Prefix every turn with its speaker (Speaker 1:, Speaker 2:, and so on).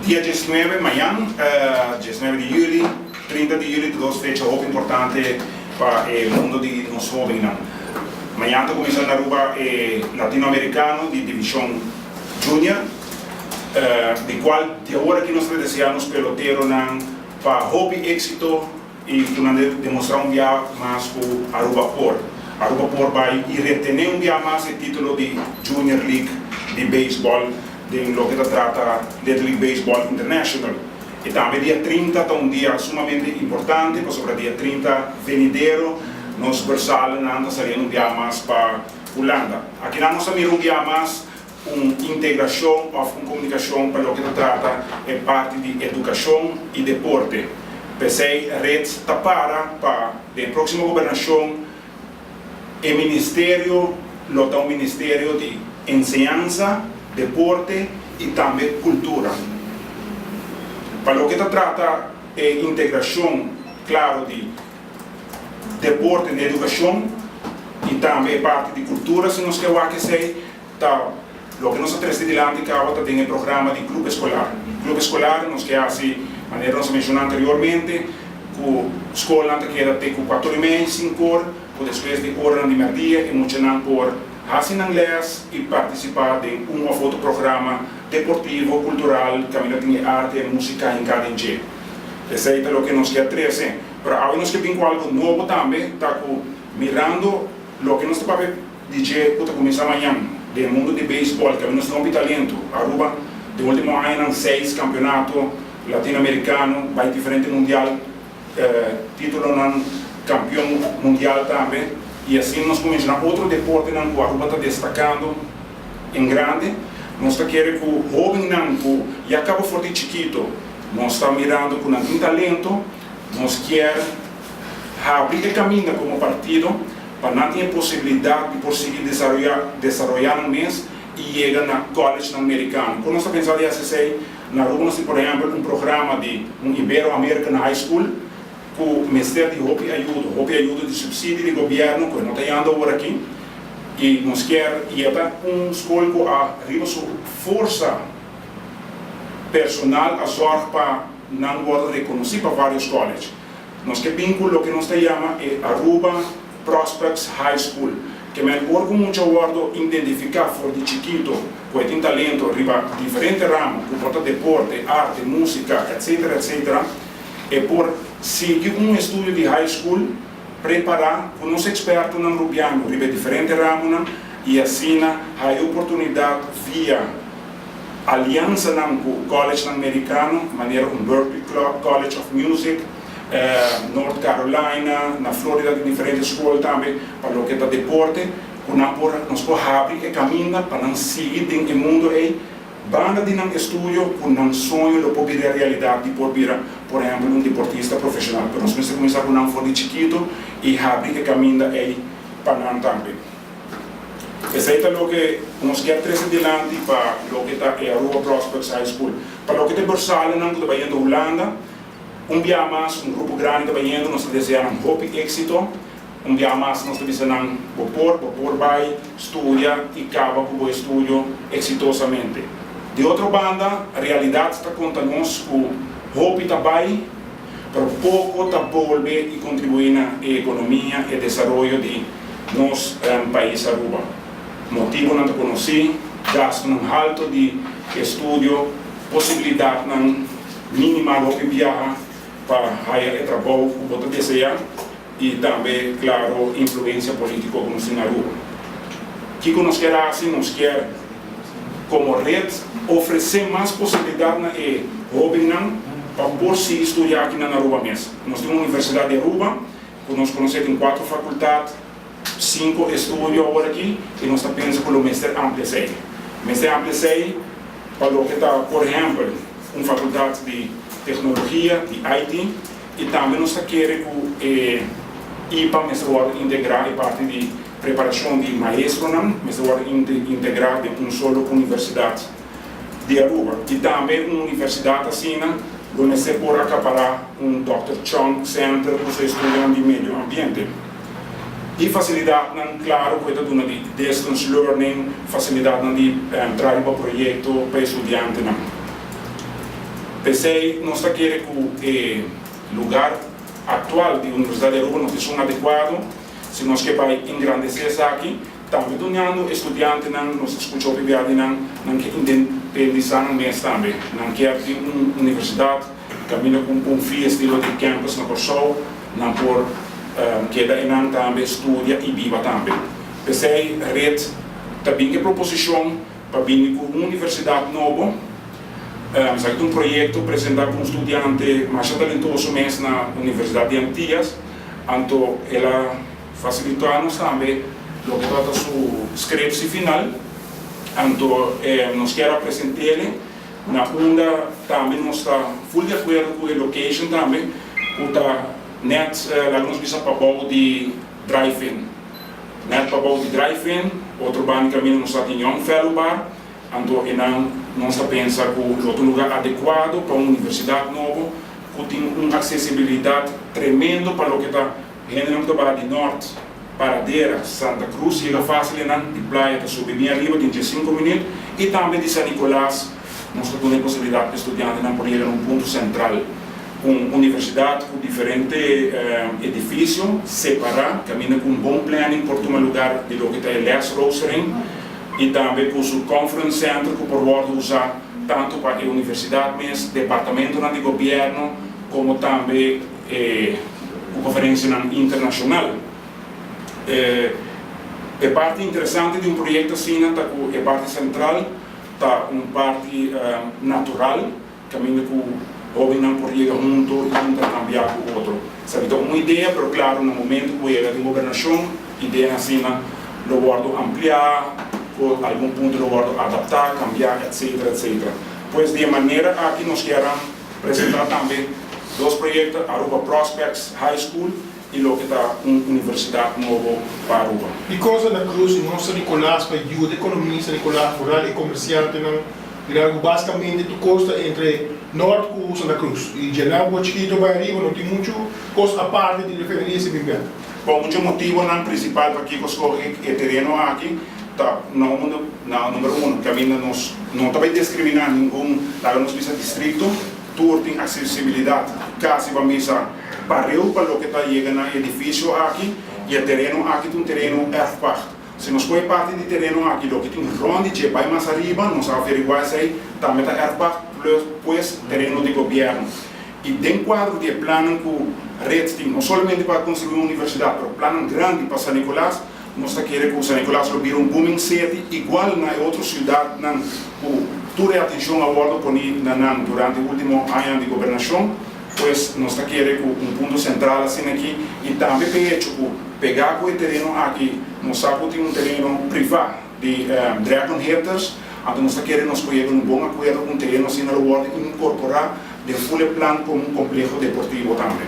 Speaker 1: Dia 19, mañan, 19 di juli, 30 di juli, dos fecha hopi importante pa e mundo di nos hobennan. Mañan ta cuminsa na Aruba e Latinoamericano di Division Junior, di cual di awor aki nos ta desea nos peloteronan pa hopi exito y cu nan demostra un bia mas cu Aruba por. Aruba por bay y retene un bia mas e titulo di Junior League di baseball den loke ta trata Little League Baseball International. Y tambe dia 30 ta un dia sumamente importante, pasobra dia 30 venidero nos bursalnan ta saliendo un bia mas pa Hulanda. Aki nos a mira un bia mas un integracion of un comunicacion pa loke ta trata e parti di educacion y deporte. P'esey Red ta para pa e proximo gobernacion e ministerio lo ta un ministerio di enseñansa, deporte y tambe cultura. Pa loke ta trata e integracion, claro, di deporte y educacion y tambe e parti di cultura, si nos kier esey, ta loke nos a trece dilanti caba ta den e programa di club escolar. Club escolar, nos kier haci, manera nos a menciona anteriormente, cu scol ta keda te cu 4:30, 5 or, cu despues di ora di merdia, e muchanan por haci nan les y participa den un of otro programa deportivo, cultural, caminda tin arte, musica den cada dia. Esey ta loke nos kier trece. Pero awor nos kier bin cu algo nobo tambe, ta cu mirando loke nos ta di cu ta cuminsa mañan, den mundo di baseball, cu nos tin talento. Aruba, den ultimo aña, seis campeonato latinoamericano, bay diferente mundial, titulo nan campeon mundial tambe. Y asina nos cuminsa otro deportenan cu Aruba ta destacando en grande. Nos ta kier cu hobennan cu ya caba for di chikito, nos ta mirando cu nan tin talento, nos kier habri e caminda como partido pa nan tin posibilidad di por sigui desaroya nan mes y yega na college americano. Con nos ta pensa di haci, na Aruba nos tin, por ehempel, un programa di un Ibero-American High School, cu mester di hopi ayudo, hopi ayudo di subsidio di gobierno, cu no ta hayando awor aki, y nos kier yega un scol cu a riba su forsa personal a zorg pa nan wordo reconoci pa varios college. Nos kier bin cu loke nos ta yama e Aruba Prospects High School, kiermen ora cu mucha wordo identifica for di chikito, cu tin talento riba diferente ramo, cu por ta deporte, arte, musica, etc., etc., e por sigui un estudio di high school, prepara cu nos expertonan rubiano riba diferente ramo y asina haya oportunidad via aliansa cu college americano, manera un Berklee College of Music, North Carolina, na Florida tin diferente scol tambe, pa loke ta deporte, cu nan por, nos por habri e caminda pa nan sigui den e mundo ey, banda di nan estudio, cu nan soño lo por bira realidad di por bira, por ehempel, un deportista profesional. Pero nos mester cuminsa cu nan for di chikito y habri e caminda ey pa nan tambe. Esey ta loke nos kier trece dilanti pa loke ta e Aruba Prospects High School. Pa loke ta bursalnan cu ta bayendo Hulanda, un dia mas, un grupo grandi ta bayendo, nos ta desea nan hopi exito. Un dia mas nos ta bisa nan bo por bay studia y caba cu bo estudio exitosamente. Di otro banda, realidad ta conta nos cu hopi ta bay, pero poco ta bolbe y contribui na economia y desaroyo di nos pais Aruba. Motibonan ta conoci: gastonan halto di estudio, posibilidadnan minimal hopi biaha pa haya e trabou cu bo ta desea y tambe, claro, influencia politico cu nos tin na Aruba. Kico nos kier haci? Nos kier, como red, ofrece mas posibilidad na e hobennan pa por sigui studia aki na Aruba mes. Nos tin un Universidad di Aruba, cu nos conoce tin cuatro facultad, cinco estudio awor aki, y nos ta pensa cu mester amplia. Mester amplia pa loke ta, por ehempel, un facultad di tecnologia, di IT, y tambe nos ta kier cu IPA mester integra e parti di preparacion di maestronan, mester integra den un solo universidad di Aruba. Y tambe un universidad asina, unda se por acapara un Dr. Chong Center pa estudio di medio ambiente. Y facilidadnan, claro, cu ta duna di distance learning, facilidadnan di traha proyecto pa studiantenan. P'esey nos ta kere cu e lugar actual di Universidad di Aruba no ta esun adecuado, si nos ke bay engrandece esaki, tambe dunando e studiantenan, nos ta scucha hopi bia di nan, nan ke independisa nan mes tambe, nan kier tin un universidad caminda cu un fie estilo di campus na Corsou, nan por keda eynan tambe studia y biba tambe. P'esey red ta bin cu e proposicion pa bini cu un universidad nobo. Esaki ta un proyecto presenta cu un studiante masha talentoso mes na Universidad di Antillas, anto el a facilita nos tambe loke tabata su scriptie final, anto nos kier a presentele na unda tambe nos ta full di acuerdo cu e location tambe cu ta net laga nos bisa pabou di Drive-In. Net pabou di Drive-In, otro banda di caminda nos ta tin Young Fellow Bar. Anto enan nos ta pensa cu lo ta un lugar adecuado pa un universidad nobo cu tin un accesibilidad tremendo pa loke ta hendenan cu ta baha di Nort, Paradera, Santa Cruz yega facil enan, di Playa ta subi bien ariba den 15 minuut y tambe di San Nicolas nos ta duna e posibilidad pa e studiantenan por yega na un punto central. Un universidad cu diferente edificio separa caminda cu un bon planning por tuma lugar di loke ta e lesroostering. Y tambe cu su conference center cu por wordo usa tanto pa e universidad mes, departamentonan di gobierno, como tambe e cu conferencianan internacional. E parti interesante di un proyecto asina ta cu e parti central ta un parti natural, caminda cu hobennan por yega hunto y intercambia cu otro. Esaki ta un idea, pero claro, na momento cu yega den gobernacion, ideanan asina lo wordo amplia, cu algun punto lo wordo adapta, cambia, etc. Etc. Pues di e manera aki nos kier presenta tambe dos proyecto, Aruba Prospects High School y loke ta un universidad nobo pa Aruba.
Speaker 2: Dicon Santa Cruz y no San Nicolas pa yuda economia San Nicolas, vooral e comerciantenan? Mira cu basicamente tur cos ta entre Noord cu Santa Cruz y dje bo chikito bay ariba no tin mucho cos aparte di refineria si bin bek.
Speaker 1: Bon, mucho motibonan principal pakico scoge e tereno aki ta na number 1, caminda nos no ta bay discrimina ningun, laga nos bisa, distrito, tur tin accesibilidad casi pa misa pareu pa loke ta yega na edificio aki y e tereno aki ta un tereno erfpacht. Si nos coge parti di tereno aki, loke tin rond di dje bay mas ariba, nos a averigua esey, tambe ta erfpacht plus pues tereno di gobierno. Y den cuadro di e plannan cu red tin, no solamente pa construi un universidad, pero plannan grandi pa San Nicolas, nos ta kere cu San Nicolas lo bira un booming city igual na e otro ciudadnan cu tur e atencion a wordo poni na nan durante ultimo añanan di gobernacion. Pues nos ta kere cu un punto central asina aki y tambe p'e hecho cu pega cu e tereno aki, nos sa cu tin un tereno priva di Dragon Hitters, anto nos ta kere nos por yega un bon acuerdo cu un tereno asina lo wordo incorpora den full e plan como un compleho deportivo tambe.